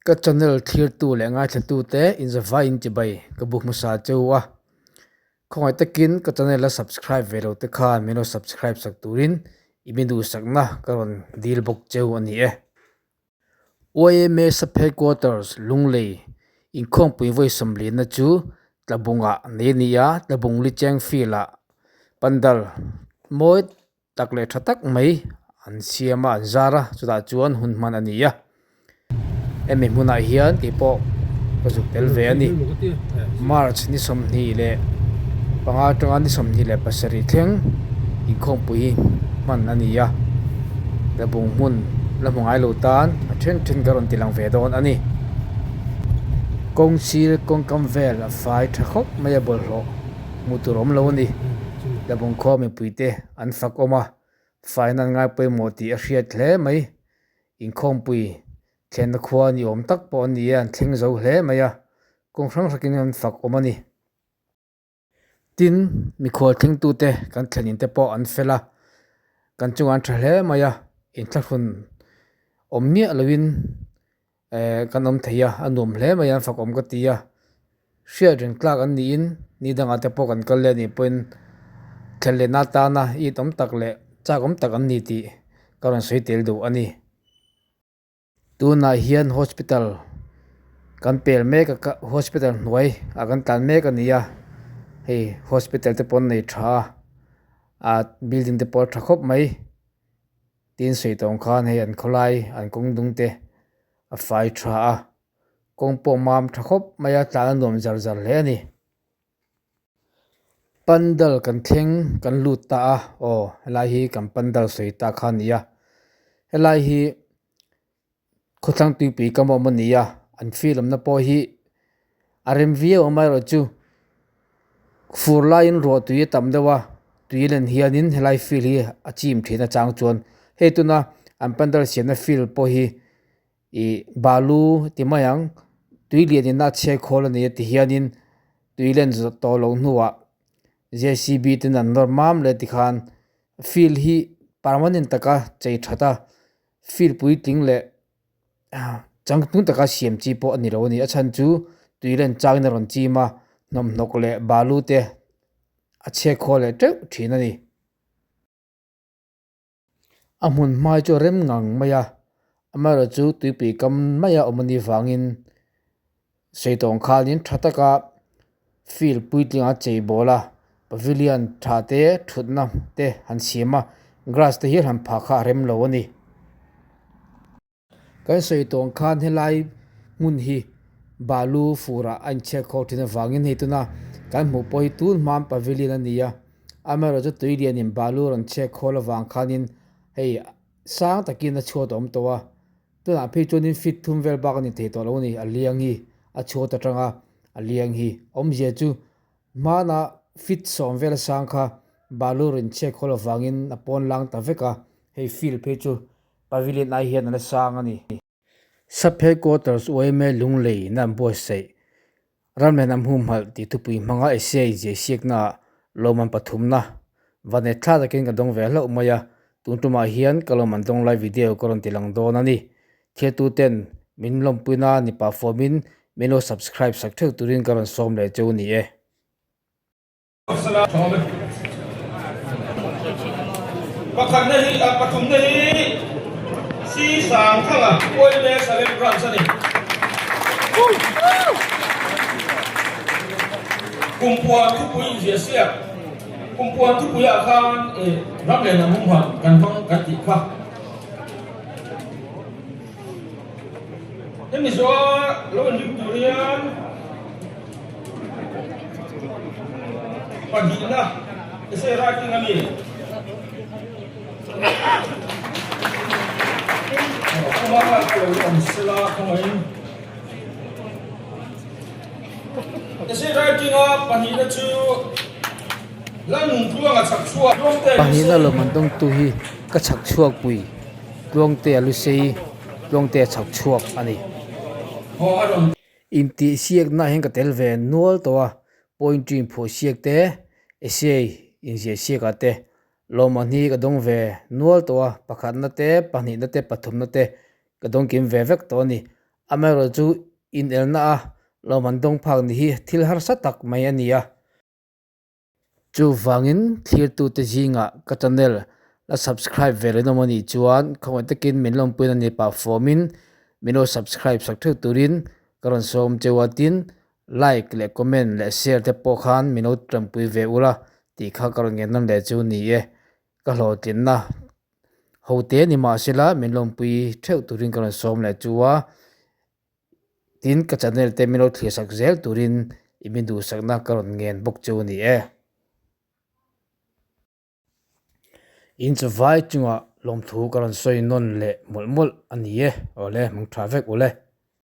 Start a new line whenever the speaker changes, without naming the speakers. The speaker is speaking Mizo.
Ka channel thlirtu leh ngaithlatute inzavaiin chibai ka bu hmasa cheu a, khawngaih takin ka channel a subscribe ve lo te khan min lo subscribe sak turin i mi duhsakna ka rawn dil bawk cheu a ni e. YMA Sub Headquarters Lunglei inkhawmpui vawi sawmlianna chu Tlabungah nei a ni a, Tlabung Licheng Field-ah pandal mawi tak leh tha tak mai an siam a an zar a chutah chuan hun hman a ni a hemi hmunah hian tih pawh ka zuk tel ve a ni march ni sawmhnih leh panga atanga ni 27 thleng inkhawmpui hman a ni a tlabung hmun la hmu ngai lo tan a then then ka rawn ti lang ve dawn a ni kawng sir kawngkam vel a fai tha khawp mai a bawlhhlawh. Hmuh tur awm lo a ni. Tlabung khaw mipuite an fak awm a, faina an ngai pawimawh tih a hriat hle mai. Inkhawmpui thlenna khua ni awm tak pawh an ni e, an thleng zo hle mai a, kawng hrang hrakin an fak awm a ni. Tin, mikhual thlengtute kan thlenin te pawh an fel a, kan chungah an tha hle mai a, inthlahrun awm miah loin Eh kan awm thei a, a nuam hle mai a, an fakawm ka ti a, hriat reng tlak an niin ni dangah te pawh kan kal leh anih pawhin thlen lehna atana it awm tak leh chak awm tak an ni tih ka rawn sawi tel duh a ni. Tunah hian hospital kan pel mek a hospital hnuai ah kan tlan mek a ni a, hei hospital te pawh an nei tha a, ah building te pawh a tha khawp mai. Tin sawi tawng khan hei an khawlai an kawng dung te a fai tha a, kawng pawh mam tha khawp mai a tlan a nuam zar zar hle a ni. Pandal kan thleng kan lut ta a, aw helai hi kan pandal sawi ta kha a ni a, helai hi khawthlang tuipui kam awm a ni a, an field awmna pawh hi a rem viau amaherawhchu fur laiin ruah tui a tam deuh a tui len hianin helai field hi a chim thin a chang chuan hei tuna an pandal siamna field pawh hi ih balu ti mai ang tui lian in a chhe khawl a ni a ti hianin tui len zawh tawh loh hnuah J C B ten an nawr mam leh tikhan field hi permanent taka chei that a field puitling leh changtlung taka siam chi pawh a ni lo a ni a chhan chu tui len changin a rawn chim a hnawmhnawk leh balu te a chhiat khaw leh teuh thin a ni. A hmun hmai chu a rem ngang mai a amaherawh chu tuipui kam mai a awm a nih vangin sawi tawng khanin tha taka field puitling a chei bawl a pavilion tha te thutna te han siam a grass te hial han phah kha a rem lo a ni. Kan sawi tawng khan helai hmun hi balu furah a inchhiat khawk thin avangin hei tuna kan hmuh pawh hi tun hma pavilion a ni a amaherawhchu tui lianin balu rawn chhiat khawl avang khanin hei sang takin a chhuat a awm tawh a. Tunah phei chuanin feet thum vel bak a ni thei tawh lo a ni, a liang hi a chhuat atanga a liang hi awmzia chu hmana feet 10 vel sang kha balu rawn chhiat khawl avangin a pawn lang ta vek a, hei field phei chu pavilion ai hian a la sang a ni. Sub Headquarters yma Lunglei in an buatsaih Ram nen an humhalh tih thupui hmanga Asia inziahsiaknaah lawmman pathumna vanet thla takin ka dawng ve hlauh mai a, tun tumah hian ka lawmman dawng lai video ka rawn ti lang dawn a ni. Thiatuten min lawmpuina ni pah fawmin min lo subscribe sak theuh turin ka rawn sawm leh cheu ni e.
Pakhatna hi ah pathumna hi Si Sangthanga Oil Salem Branch a ni. Kumpuan thupui inziah siak Kumpuan thupui ah khan ram leh hnam humhalh kan hmang kan tih kha. Hemi zawha lo inring tur hian Pahnihna essay writing a mi. Kuma kha lo awm sela khawngaihin. Essay writing a pahnihna chu Lalnungtluanga chhak chhuak Tluangte
Pahnihna lawm an dawngtu hi ka chhak chhuak pui Tluangte a lusei Tluangte a chhak chhuak a ni. Intihsiakna hian ka tel ve nual tawh a, poetry inphuahsiak te, essay inziahsiakah te lawmman hi ka dawng ve nual tawh a, pakhatna te, pahnihna te, pathumna te ka dawng kim ve vek tawh a ni. Amaherawhchu inelna a lawmman dawng phak ni hi thil harsa tak mai a ni a. Chuvangin thlirtute zingah ka channel la subscribe ve reng awm a nih chuan khawngaih takin min lawmpuina ni pah fawmin min lo subscribe sak theuh turin ka rawn sawm cheu a, tin like leh comment leh share te pawh khan min lo tanpui ve ula tih kha ka rawn ngen nawn leh chu ni e. Ka hlawhtlinna ho te ni mahsela min lawmpui theuh turin ka rawn sawm leh chu a, tin ka channel te min lo thlir sak zel turin i min duhsakna ka rawn ngen bawk chu a ni e. In chawhvai chungah lawmthu ka rawn sawi nawn leh mawlh mawlh a ni e, awle hmang tha vek ule.